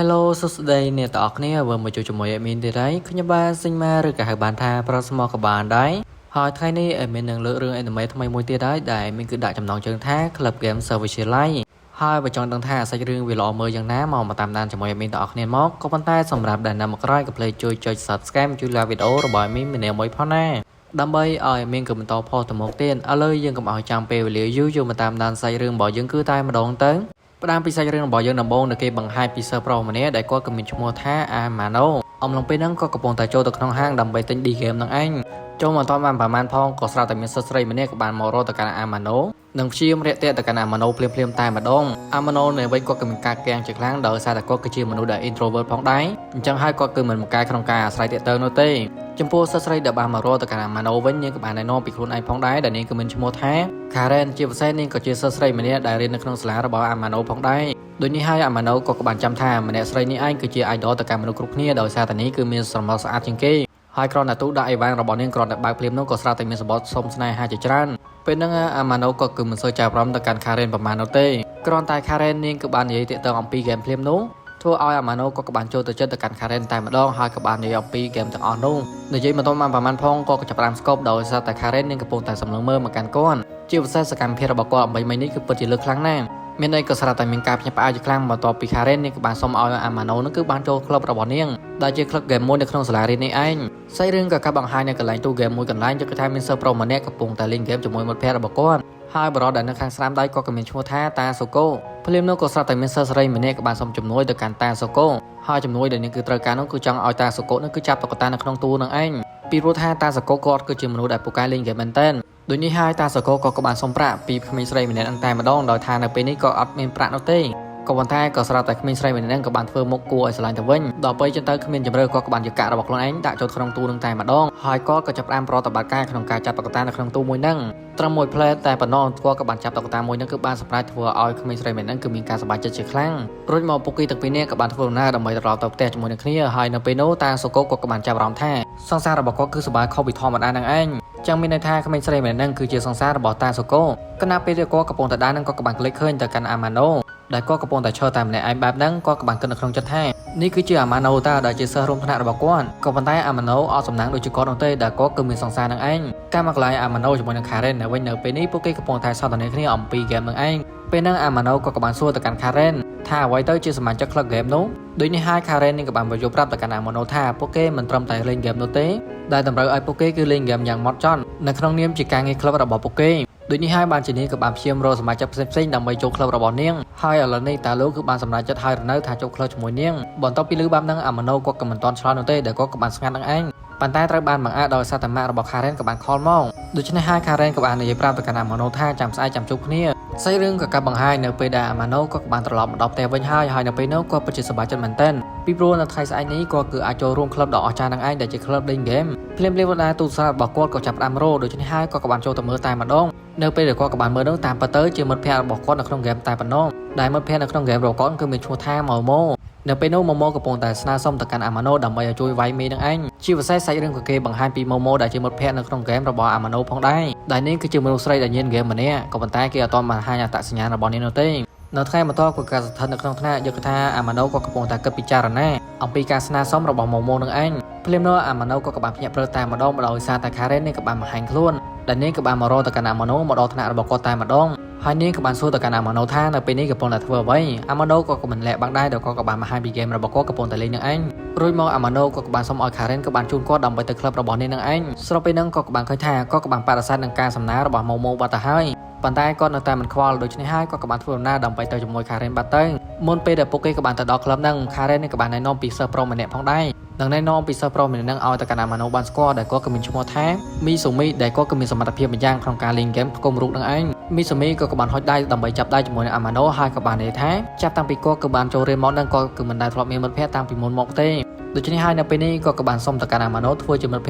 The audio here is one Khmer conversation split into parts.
Hello សួស្តីអ្នកទាំងអស់គ្នាវិលមកជួបជាមួយ admin ទៀតហើយខ្ញុំបាទសិញម៉ាឬក៏ហៅបានថាប្រុសស្មោះក៏បានដែរហើយថ្ងៃនេះ admin នឹងលើករឿង anime ថ្មីមួយទៀតហើយដែល admin គឺដាក់ចំណងជើងថា Club Game Service Live ហើយបើចង់ដឹងថាសាច់រឿងវាល្អមើលយ៉ាងណាមកមកតាមដានជាមួយ admin ទាំងអស់គ្នាមកក៏ប៉ុន្តែសម្រាប់ដែលនៅមកក្រោយកុំភ្លេចជួយចុច Subscribe ជួយ like វីដេអូរបស់ admin ម្នាក់មួយផងណាដើម្បីឲ្យ admin ក៏បន្តផុសទៅមុខទៀតឥឡូវយើងកុំឲ្យចាំពេលវេលាយូរយកមកតាមដានសាច់រឿងរបស់យើងគឺតែម្ដងទៅផ្ដើមពីសាច់រឿងរបស់យើងដំបូងនៅគេបង្ហាញពីសិស្សប្រុសម្នាក់ដែលគាត់ក៏មានឈ្មោះថាអាម៉ាណូអំឡុងពេលហ្នឹងក៏កំពុងតែចូលទៅក្នុងហាងដើម្បីទិញ D game នឹងឯងចូលមកតបានប្រហែលផងក៏ស្រាប់តែមានសិស្សស្រីម្នាក់ក៏បានមករកទៅកាន់អាម៉ាណូនិងព្យាយាមរាក់ទាក់ទៅកាន់អាម៉ាណូភ្លាមៗតែម្ដងអាម៉ាណូនៅវិញគាត់ក៏មានការកាំងជាខ្លាំងដោយសារតែគាត់គឺជាមនុស្សដែល introvert ផងដែរអញ្ចឹងហើយគាត់គឺមិនមកកែក្នុងការអាស្រ័យទាក់ទងនោះទេចំពោះសិស្សស្រីដែលបានមករកទៅកាន់អាម៉ាណូវិញនាងក៏បានណែនាំពីខ្លួនឯងផងដែរដែលនាងក៏មានឈ្មោះថា Karen ជាពិសេសនាងក៏ជាសិស្សស្រីម្នាក់ដែលរៀននៅក្នុងសាលារបស់អាម៉ាណូផងដែរដូចនេះហើយអាម៉ាណូក៏បានចាំថាម្នាក់ស្រីនេះឯងគឺជា idol ទៅកាន់មនុស្សគ្រប់គ្នាដោយសារតែនេះគឺមានស្រមោលស្អាតជាងគេហើយគ្រាន់តែទូដាក់អីវ៉ាន់របស់នាងគ្រាន់តែបើកភ្លាមនោះក៏ស្រាប់តែមានសម្បត្តិសុំស្នេហាជាច្រើនពេលហ្នឹងអាម៉ាណូក៏គឺមិនសូវចាប់អារម្មណ៍ទៅកាន់ Karen ប្រហែលនោះទេគ្រាន់តែ Karen នាងគឺបាននិយាយទាក់ទងអំពី game ភ្លាមនោះធ្វើឲ្យអាម៉ាណូក៏បានចូលទៅចិត្តទៅកាន់ Karen តែម្ដងហើយក៏បាននិយាយអំពី game ទាំងអស់នោះនិយាយមិនទាន់បានប្រហែលផងក៏ចាប់ផ្ដើមស្គប់ដោយសារតែ Karen នាងកំពុងតែសម្លឹងមើលមកកាន់គាត់ជាពិសេសសកម្មភាពរបស់គាត់អំបីមិញនេះគឺពិតជាលើកខ្លាំងណាស់មានន័យក៏ស្រាប់តែមានការភ្ញាក់ផ្អើលជាខ្លាំងបន្ទាប់ពី Karen នាងក៏បានសុំឲ្យអាម៉ាណូនឹងគឺបានចូលក្លឹបរបស់នាងដែលជាក្លឹបហ្គេមមួយនៅក្នុងសាលារៀននេះឯងសាច់រឿងក៏កាប់បង្ហាញនៅកន្លែងទូហ្គេមមួយកន្លែងយកថាមានសិស្សប្រុសម្នាក់កំពុងតែលេងហ្គេមជាមួយមិត្តភ័ក្តិរបស់គាត់ហើយបរិសុទ្ធដែលនៅខាងស្រាមដៃក៏ក៏មានឈ្មោះថាតាសូកូភ្លាមនោះក៏ស្រាប់តែមានសិស្សស្រីម្នាក់ក៏បានសុំជំនួយទៅកាន់តាសូកូហើយជំនួយដែលនាងគឺត្រូវការនោះគឺចង់ឲ្យតាសូកូនោះគឺចាប់តុក្កតានៅក្នុងទូនឹងឯងពីព្រោះថាតាសូកូគាត់គឺជាមនុស្សដែលពូកែលេងហ្គេមមែនទែនដូចនេះហើយតាសូកូក៏បានសុំប្រាក់ពីក្មេងស្រីម្នាក់នឹងតែម្ដងដោយថានៅពេលនេះក៏អត់មានប្រាក់នោះទេក៏ប៉ុន្តែក៏ស្រាប់តែក្មេងស្រីម្នាក់នឹងក៏បានធ្វើមុខគួរឲ្យស្រឡាញ់ទៅវិញដល់ពេលចឹងទៅគ្មានជម្រើសគាត់ក៏បានយកកាក់របស់ខ្លួនឯងដាក់ចូលក្នុងទូនឹងតែម្ដងហើយគាត់ក៏ចាប់ផ្ដើមប្រតិបត្តិការក្នុងការចាប់តុក្កតានៅក្នុងទូមួយហ្នឹងត្រឹមមួយផ្លែតែប៉ុណ្ណោះគាត់ក៏បានចាប់តុក្កតាមួយហ្នឹងគឺបានសម្រេចធ្វើឲ្យក្មេងស្រីម្នាក់ហ្នឹងគឺមានការសប្បាយចិត្តជាខ្លាំងរួចមកពួកគេទាំងពីរនាក់ក៏បានធ្វើដំណើរដើម្បីត្រឡប់ទៅផ្ទះជាមួយនឹងគ្នាហើយនៅពេលនោះតាសូកូក៏បានចាប់អារម្មណ៍ថាសង្សាររបស់គាត់គឺសប្បាយខុសពីធម្មតានឹងឯងចឹងមានន័យថាក្មេងស្រីម្នាក់ហ្នឹងគឺជាសង្សាររបស់តាសូកូខណៈពេលដែលគាត់កំពុងតែដើរនឹងគាត់ក៏បានក្លេចឃើញទៅកាន់អាម៉ាណូដែលគាត់កំពុងតែឈរតែម្នាក់ឯងបែបហ្នឹងគាត់ក៏បានគិតនៅក្នុងចិត្តថានេះគឺជាអាម៉ាណូតាដែលជាសិស្សរួមថ្នាក់របស់គាត់ក៏ប៉ុន្តែអាម៉ាណូអត់សំណាងដូចជាគាត់នោះទេដែលគាត់គឺមានសង្សារនឹងឯងការមកកន្លែងអាម៉ាណូជាមួយនឹង Karen នៅវិញនៅពេលនេះពួកគេកំពុងតែសន្ទនាគ្នាអំពីហ្គេមនឹងឯងពេលហ្នឹងអាម៉ាណូក៏បានសួរទៅកាន់ Karen ថាអ្វីទៅជាសមាជិកក្លឹបហ្គេមនោះដូចនេះហើយ Karen នេះក៏បានបញ្យល់ប្រាប់ទៅកាន់អាម៉ាណូថាពួកគេមិនត្រឹមតែលេងហ្គេមនោះទេដែលតម្រូវឲ្យពួកគេគឺលេងហ្គេមយ៉ាងម៉ត់ចត់នៅក្នុងនាមជាការងារក្លឹបរបស់ពួកគេដូចនេះហើយបានជានាងក៏បានព្យាយាមរកសមាជិកផ្សេងៗដើម្បីចូលក្លឹបរបស់នាងហើយឥឡូវនេះតាលោកគឺបានសម្រេចចិត្តហើយរនៅថាចូលក្លឹបជាមួយនាងបន្ទាប់ពីលឺបែបហ្នឹងអាម៉ាណូគាត់ក៏មិនទាន់ឆ្លើយនោះទេដែលគាត់ក៏បានស្ងាត់នឹងឯងប៉ុន្តែត្រូវបានបង្អាក់ដោយសារតែម៉ាក់របស់ Karen ក៏បាន call មកដូច្នេះហើយ Karen ក៏បាននិយាយប្រាប់ទៅកាន់អាម៉ាណូថាចាំស្អែកចាំជួបគ្នាសាច់រឿងក៏កាប់បង្ហាញនៅពេលដែលអាម៉ាណូក៏បានត្រឡប់មកដល់ផ្ទះវិញហើយហើយនៅពេលនោះគាត់ពិតជាសប្បាយចិត្តមែនទែនពីព្រោះនៅថ្ងៃស្អែកនេះគាត់គឺអាចចូលរួមក្លឹបដ៏អស្ចារ្យនឹងឯងដែលជាក្លឹបលេងហ្គេមភ្លាមៗដែរទូរស័ព្ទរបស់គាត់ក៏ចាប់ផ្ដើមរោដូច្នេះហើយគាត់ក៏បានចូលទៅមើលតែម្ដងនៅពេលដែលគាត់ក៏បានមើលនោះតាមពិតទៅជាមិត្តភ័ក្តិរបស់គាត់នៅក្នុងហ្គេមតែប៉ុណ្ណោះដែលមិត្តភ័ក្តិនៅក្នុងហ្គេមរបស់គាត់គឺមានឈ្មោះថាម៉ូម៉ូនៅពេលនោះម៉ូម៉ូកំពុងតែស្នើសុំទៅកាន់អាម៉ាណូដើម្បីឲ្យជួយវាយមេនឹងឯងជាពិសេសសាច់រឿងក៏គេបង្ហាញពីម៉ូម៉ូដែលជាមិត្តភ័ក្តិនៅក្នុងហ្គេមរបស់អាម៉ាណូផងដែរដែលនាងគឺជាមនុស្សស្រីដែលញៀនហ្គេមម្នាក់ក៏ប៉ុន្តែគេអត់ទាន់បង្ហាញអត្តសញ្ញាណរបស់នាងនោះទេនៅថ្ងៃបន្ទាប់ក៏ការស្ថិតនៅក្នុងថ្នាក់យកថាអាម៉ាណូក៏កំពុងតែគិតពិចារណាអំពីការស្នើសុំរបស់ម៉ូម៉ូនឹងឯងភ្លាមនោះអាម៉ាណូក៏បានភ្ញាក់ព្រឹលតែម្ដងដោយសារតែ Karen នេះក៏បានបង្ហាញខ្លួនដែលនាងក៏បានមករកទៅកាន់អាម៉ាណូមកដល់ថ្នាក់របស់គាត់តែម្ដងហើយនាងក៏បានសួរទៅកាន់អាម៉ាណូថានៅពេលនេះកំពុងតែធ្វើអ្វីអាម៉ាណូក៏ក៏មិនលាក់បាំងដែរដល់គាត់ក៏បានបង្ហាញពីហ្គេមរបស់គាត់កំពុងតែលេងនឹងឯងរួចមកអាម៉ាណូក៏បានសុំឲ្យ Karen ក៏បានជូនគាត់ដើម្បីទៅក្លឹបរបស់នាងនឹងឯងស្របពេលហ្នឹងក៏បានឃើញថាគាត់ក៏បានបដិសេធនឹងការសំណើរបស់ម៉ូម៉ូបាត់ទៅហើយប៉ុន្តែគាត់នៅតែមិនខ្វល់ដូច្នេះហើយគាត់ក៏បានធ្វើដំណើរដើម្បីទៅជាមួយ Karen បាត់ទៅមុនពេលដែលពួកគេក៏បានទៅដល់ក្លឹបហ្នឹង Karen នេះក៏បានណែនាំពីសិស្សប្រុសម្នាក់ផងដែរនឹងណែនាំពីសិស្សប្រុសម្នាក់ហ្នឹងឲ្យទៅកាន់អាម៉ាណូបានស្គាល់ដែលគាត់ក៏មានឈ្មោះថាមីសូមីដែលគាត់ក៏មានសមត្ថភាពម្យ៉ាងក្នុងការលេងហ្គេមផ្គុំរូបនឹងឯងមីសូមីក៏បានហុចដៃដើម្បីចាប់ដៃជាមួយនឹងអាម៉ាណូហើយក៏បាននិយាយថាចាប់តាំងពីគាត់ក៏បានចូលរៀនមកនឹងគាត់គឺមិនដែលធ្លាប់មានមិត្តភ័ក្តិតាំងពីមុនមកទេដូច្នេះហើយនៅពេលនេះគាត់ក៏បានសុំទៅកាន់អាម៉ាណូធ្វើជាមិត្តភ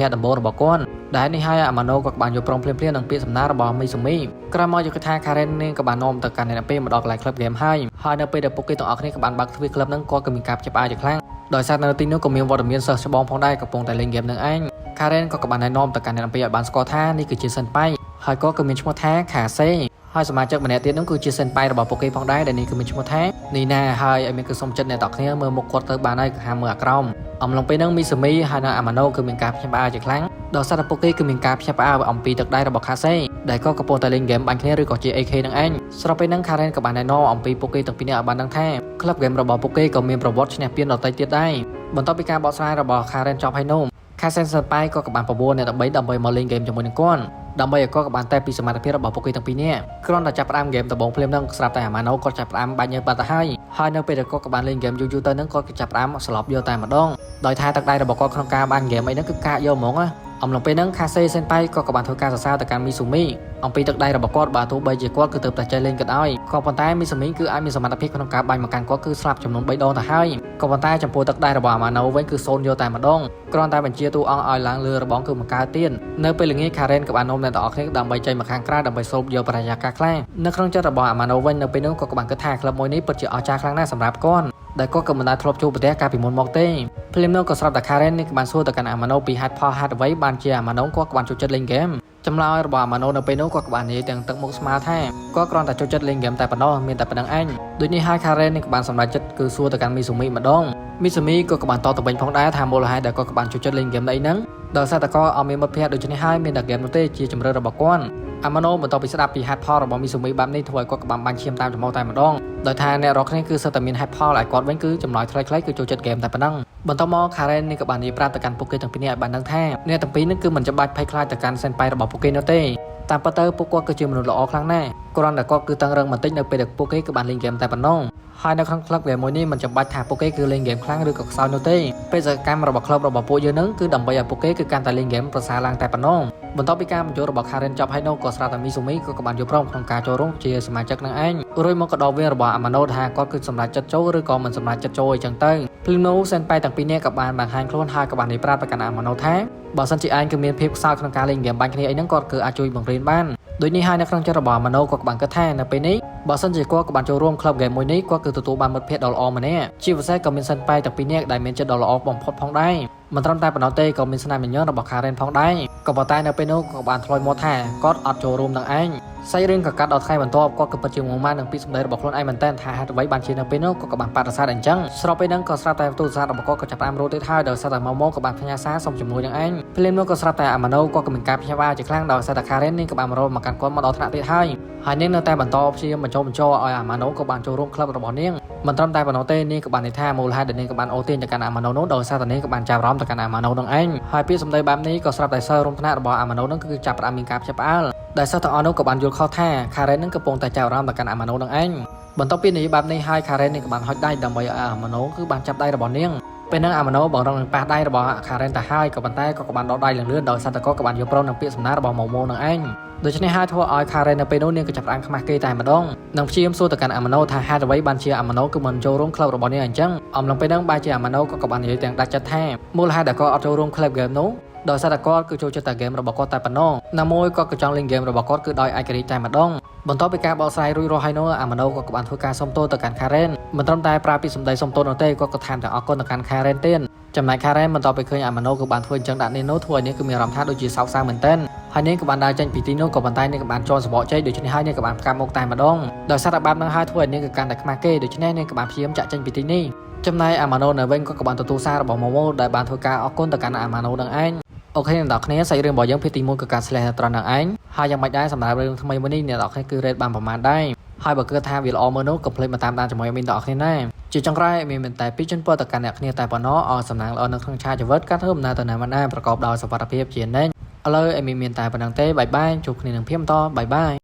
័ក្តិដំបូងរបស់គាត់ដែលនេះហើយអាម៉ាណូក៏បានយល់ព្រមភ្លាមៗនឹងពាក្យសំណើរបស់មីសូមីក្រោយមកយកថា Karen នេះក៏បាននាំទៅកាន់អ្នកពេលមកដល់កន្លែងក្លឹបហ្គេមហើយហើយនៅពេលដែលពួកគេទាំងអស់គ្នាក៏បានបើកទ្វារក្លឹបហ្នឹងគាត់ក៏មានការភ្ញាក់ផ្អើលជាខ្លាំងដោយសារនៅទីនោះក៏មានវត្តមានសិស្សច្បងផងដែរកំពុងតែលេងហ្គេមនឹងឯង Karen ក៏បានណែនាំទៅកាន់អ្នកអំពីឲ្យបានស្គាល់ថានេះគឺជាសិនប៉ៃហើយក៏មានឈ្មោះថាខាសេ ហើយសមាជិកម្នាក់ទៀតនោះគឺជា 先輩 របស់ពួកគេផងដែរដែលនេះគឺមានឈ្មោះថានីណាហើយឲ្យមានគឺសុំចិត្តអ្នកទាំងគ្នាមើលមុខគាត់ទៅបានហើយហាមើលអាក្រមអំឡុងពេលហ្នឹងមីសាមីហើយនិងអាម៉ាណូគឺមានការភ្ញាក់ផ្អើលជាខ្លាំងដោយសារតែពួកគេគឺមានការភ្ញាក់ផ្អើលអំពីទឹកដៃរបស់ខាសេដែលក៏កំពុងតែលេងហ្គេមបាញ់គ្នាឬក៏ជា AK នឹងឯងស្របពេលហ្នឹងខារ៉េនក៏បានណែនាំអំពីពួកគេទាំងពីរនាក់ឲ្យបានដឹងថាក្លឹបហ្គេមរបស់ពួកគេក៏មានប្រវត្តិឈ្នះពានដទៃទៀតដែរបន្ទាប់ពីការបកស្រាយរបស់ខារ៉េនចប់ហើយនោះខាសេន 先輩 ក៏បានបបួលអ្នកទាំងបីដើម្បីមកលេងហ្គេមជាមួយនឹងគាត់ដើម្បីឲ្យគាត់ក៏បានតែពីសមត្ថភាពរបស់ពួកគេទាំងពីរនាក់គ្រាន់តែចាប់ផ្ដើមហ្គេមដំបូងភ្លាមហ្នឹងស្រាប់តែអាម៉ាណូគាត់ចាប់ផ្ដើមបាញ់ញើសបាត់ទៅហើយហើយនៅពេលដែលគាត់ក៏បានលេងហ្គេមយូរៗទៅហ្នឹងគាត់ក៏ចាប់ផ្ដើមស្លាប់យកតែម្ដងដោយថាទឹកដៃរបស់គាត់ក្នុងការបានហ្គេមអីហ្នឹងគឺកាកយកហ្មងណាអំឡុងពេលហ្នឹងខាសេ 先輩 ក៏បានធ្វើការសរសើរទៅកាន់មីស៊ូមីអំពីទឹកដៃរបស់គាត់បើទោះបីជាគាត់គឺទៅតែចេះលេងក៏ដោយក៏ប៉ុន្តែមីស៊ូមីគឺអាចមានសមត្ថភាពក្នុងការបាញ់មកកាន់គាត់គឺស្លាប់ចំនួន3ដងទៅហើយក៏ប៉ុន្តែចំពោះទឹកដៃរបស់អាម៉ាណូវិញគឺសូន្យយកតែម្ដងគ្រាន់តែបញ្ជាតួអង្គឲ្យឡើងលើរបងគឺមកកើតទៀតនៅពេលល្ងាចខារ៉េនក៏បាននាំអ្នកទាំងអស់គ្នាដើម្បីចេញមកខាងក្រៅដើម្បីស្រូបយកបរិយាកាសខ្លះនៅក្នុងចិត្តរបស់អាម៉ាណូវិញនៅពេលនោះក៏បានគិតថាក្លឹបមួយនេះពិតជាអស្ចារ្យខ្លាំងណាស់សម្រាប់គាត់ដែលគាត់ក៏មិនដែលធ្លាប់ជួបប្រទះកាលពីមុនមកទេភ្លាមនោះក៏ស្រាប់តែខារ៉េននេះក៏បានសួរទៅកាន់អាម៉ាណូពីហេតុផលហេតុអ្វីបានជាអាម៉ាណូគាត់ក៏បានចូលចិត្តលេងហ្គេមចម្លើយរបស់អាម៉ាណូនៅពេលនោះគាត់ក៏បាននិយាយទាំងទឹកមុខស្មើថាគាត់គ្រាន់តែចូលចិត្តលេងហ្គេមតែប៉ុណ្ណោះមានតែប៉ុណ្្នឹងឯងដូចនេះហើយខារ៉េននេះក៏បានសម្រេចចិត្តគឺសួរទៅកាន់មីស៊ូមីម្ដងមីស៊ូមីក៏បានតបទៅវិញផងដែរថាមូលហេតុដែលគាត់ក៏បានចូលចិត្តលេងហ្គេមអីហ្នឹងដោយសារតែគាត់អត់មានមិត្តភ័ក្តិដូច្នេះហើយមានតែហ្គេមនោះទេជាជម្រើសរបស់គាត់អាម៉ាណូបន្ទាប់ពីស្ដាប់ពីហេតុផលរបស់មីស៊ូមីបែបនេះធ្វើឲ្យគាត់ក៏បានបាញ់ឈាមតាមច្រមុះតែម្ដងដោយថាអ្នករកគ្នាគឺសុទ្ធតែមានហេតុផលឲ្យគាត់វិញគឺចម្លើយខ្លីៗគឺចូលចិត្តហ្គេមតែប៉ុណ្ណឹងបន្ទាប់មកខារ៉េននេះក៏បាននិយាយប្រាប់ទៅកាន់ពួកគេទាំងពីរនាក់ឲ្យបានដឹងថាអ្នកទាំងពីរនេះគឺមិនចាំបាច់ភ័យខ្លាចទៅកាន់ 先輩 របស់ពួកគេនោះទេតាមពិតទៅពួកគាត់គឺជាមនុស្សល្អខ្លាំងណាស់គ្រាន់តែគាត់គឺតឹងរឹងបន្តិចនៅពេលដែលពួកគេគឺបានលេងហ្គេមតែប៉ុណ្ណោះហើយនៅក្នុងក្លឹបហ្គេមមួយនេះមិនចាំបាច់ថាពួកគេគឺលេងហ្គេមខ្លាំងឬក៏ខ្សោយនោះទេបេសកកម្មរបស់ក្លឹបរបស់ពួកយើងនឹងគឺដើម្បីឲ្យពួកគេគឺកាន់តែលេងហ្គេមប្រសើរឡើងតែប៉ុណ្ណោះបន្ទាប់ពីការបញ្ចូលរបស់ Karen ចប់ហើយនោះក៏ស្រាប់តែ Mizumi ក៏បានយល់ព្រមក្នុងការចូលរួមជាសមាជិកនឹងឯងរួចមកក៏ដល់វេនរបស់ Amano ថាគាត់គឺសម្រេចចិត្តចូលឬក៏មិនសម្រេចចិត្តចូលអីចឹងទៅភ្លាមនោះ 先輩 ទាំងពីរនាក់ក៏បានបង្ហាញខ្លួនហើយក៏បាននិយាយប្រាប់ទៅកាន់ Amano ថាបើសិនជាឯងគឺមានភាពខ្សោយក្នុងការលេងហ្គេមបាញ់គ្នាអីហ្នឹងគាត់គឺអាចជួយបង្រៀនបានដូចនេះហើយនៅក្នុងចិត្តរបស់ Amano ក៏បានគិតថានៅពេលនេះបើសិនជាគាត់ក៏បានចូលរួមក្លឹបហ្គេមមួយនេះគាត់គឺទទួលបានមិត្តភ័ក្តិដ៏ល្អម្នាក់ជាពិសេសក៏មាន 先輩 ទាំងពីរនាក់ដែលមានចិត្តដ៏ល្អបំផុតផងដែរមិនត្រឹមតែប៉ុណ្ណោះទេក៏មានស្នាមញញឹមរបស់ Karen ផងដែរក៏ប៉ុន្តែនៅពេលនោះក៏បានឆ្លើយមកថាគាត់អត់ចូលរួមនឹងឯងសាច់រឿងក៏កាត់ដល់ថ្ងៃបន្ទាប់គាត់ក៏ពិតជាងងម៉ាននឹងពីសម្ដីរបស់ខ្លួនឯងមែនទែនថាហេតុអ្វីបានជានៅពេលនោះគាត់ក៏បានបដិសេធអញ្ចឹងស្របពេលហ្នឹងក៏ស្រាប់តែទូរស័ព្ទរបស់គាត់ក៏ចាប់ផ្ដើមរត់ទៀតហើយដោយសារតែម៉ូម៉ូក៏បានផ្ញើសារសុំជំនួយនឹងឯងភ្លាមនោះក៏ស្រាប់តែអាម៉ាណូក៏មានការផ្ញើជាខ្លាំងដោយសារតែ Karen នេះក៏បានមករកមកកាន់គាត់មកដល់ថ្នាក់ទៀតហើយហើយនាងនៅតែបន្តព្យាយាមបញ្ចុះបញ្ចូលឲ្យអាម៉ាណូក៏បានចូលរួមក្លឹបរបស់នាងមិនត្រឹមតែប៉ុណ្ណោះទេនាងក៏បាននិយាយថាមូលហេតុដែលនាងក៏បានអូសទាញទៅកាន់អាម៉ាណូនោះដោយសារតែនាងក៏បានចាប់អារម្មណ៍ទៅកាន់អាម៉ាណូនឹងឯងហើយពាក្យសម្ដីបែបនេះក៏ស្រាប់តែសិស្សរួមថ្នាក់របស់អាម៉ាណូនឹងគឺចាប់ផ្ដើមមានការភ្ញាក់ផ្អើលដែលសិស្សទាំងអស់នោះក៏បានយល់ខុសថា Karen នឹងកំពុងតែចាប់អារម្មណ៍ទៅកាន់អាម៉ាណូនឹងឯងបន្ទាប់ពីនិយាយបែបនេះហើយ Karen នេះក៏បានហុចដៃដើម្បីឲ្យអាម៉ាណូគឺបានចាប់ដៃរបស់នាងពេលហ្នឹងអាម៉ាណូបងរងនឹងប៉ះដៃរបស់ Karen ទៅហើយក៏ប៉ុន្តែក៏បានដកដៃលឿនៗដោយសារតែគាត់ក៏បានយល់ព្រមនឹងពាក្យសម្ដីរបស់ម៉ូម៉ូនឹងឯងដូច្នេះហើយធ្វើឲ្យ Karen នៅពេលនោះនាងក៏ចាប់ផ្ដើមខ្មាស់គេតែម្ដងនិងព្យាយាមសួរទៅកាន់អាម៉ាណូថាហេតុអ្វីបានជាអាម៉ាណូគឺមិនចូលរួមក្លឹបរបស់នាងអញ្ចឹងអំឡុងពេលហ្នឹងបែរជាអាម៉ាណូក៏បាននិយាយទាំងដាច់ចិត្តថាមូលហេតុដែលគាត់អត់ចូលរួមក្លឹបហ្គេមនោះដោយសារតែគាត់គឺចូលចិត្តតែហ្គេមរបស់គាត់តែប៉ុណ្ណោះណាមួយគាត់ក៏ចង់លេងហ្គេមរបស់គាត់គឺដោយឯករាជ្យតែម្ដងបន្ទាប់ពីការបកស្រាយរួចរាល់ហើយនោះអាម៉ាណូក៏បានធ្វើការសុំទោសទៅកាន់ Karen មិនត្រឹមតែប្រើពាក្យសម្ដីសុំទោសនោះទេគាត់ក៏ថែមទាំងអរគុណទៅកាន់ Karen ទៀតចំណែក Karen បន្ទាប់ពីឃើញអាម៉ាណូគឺបានធ្វើអញ្ចឹងដាក់នាងនោះធ្វើឲ្យនាងគឺមានអារម្មណ៍ថាដូចជាសោកសៅមែនទែនហើយនាងក៏បានដើរចេញពីទីនោះក៏ប៉ុន្តែនាងក៏បានជន់សបកចេញដូច្នេះហើយនាងក៏បានផ្កាប់មុខតែម្ដងដោយសារតែបែបហ្នឹងហើយធ្វើឲ្យនាងក៏កាន់តែខ្មាស់គេដូច្នេះនាងក៏បានព្យាយាមចាក់ចេញពីទីនេះចំណែកអាម៉ាណូនៅវិញក៏បានទទួលសាររបស់ម៉ូម៉ូដែលបានធ្វើការអរគុណទៅកាន់អាម៉ាណូនឹងឯង OK អ្នកនរគ្នាសាច់រឿងរបស់យើងភាគទី1គឺការ slash ត្រង់នឹងឯងហើយយ៉ាងម៉េចដែរសម្រាប់រឿងថ្មីមួយនេះអ្នកនរគ្នាគឺ rate បានប្រហែលដែរហើយបើគិតថាវាល្អមើលនោះកុំភ្លេចមកតាមដានជាមួយមីនទាំងអស់គ្នាណាជាចុងក្រោយមានមែនតែពីជន់ពរទៅកាន់អ្នកគ្នាតែប៉ុណ្ណោះឲ្យសំណាងល្អនៅក្នុងឆាកជីវិតការធ្វើដំណើរទៅណាមកណាប្រកបដោយសុវត្ថិភាពជានិច្ចឥឡូវអេមីមានតែប៉ុណ្្នឹងទេbye bye ជួបគ្នានឹងភាពបន្ត bye bye.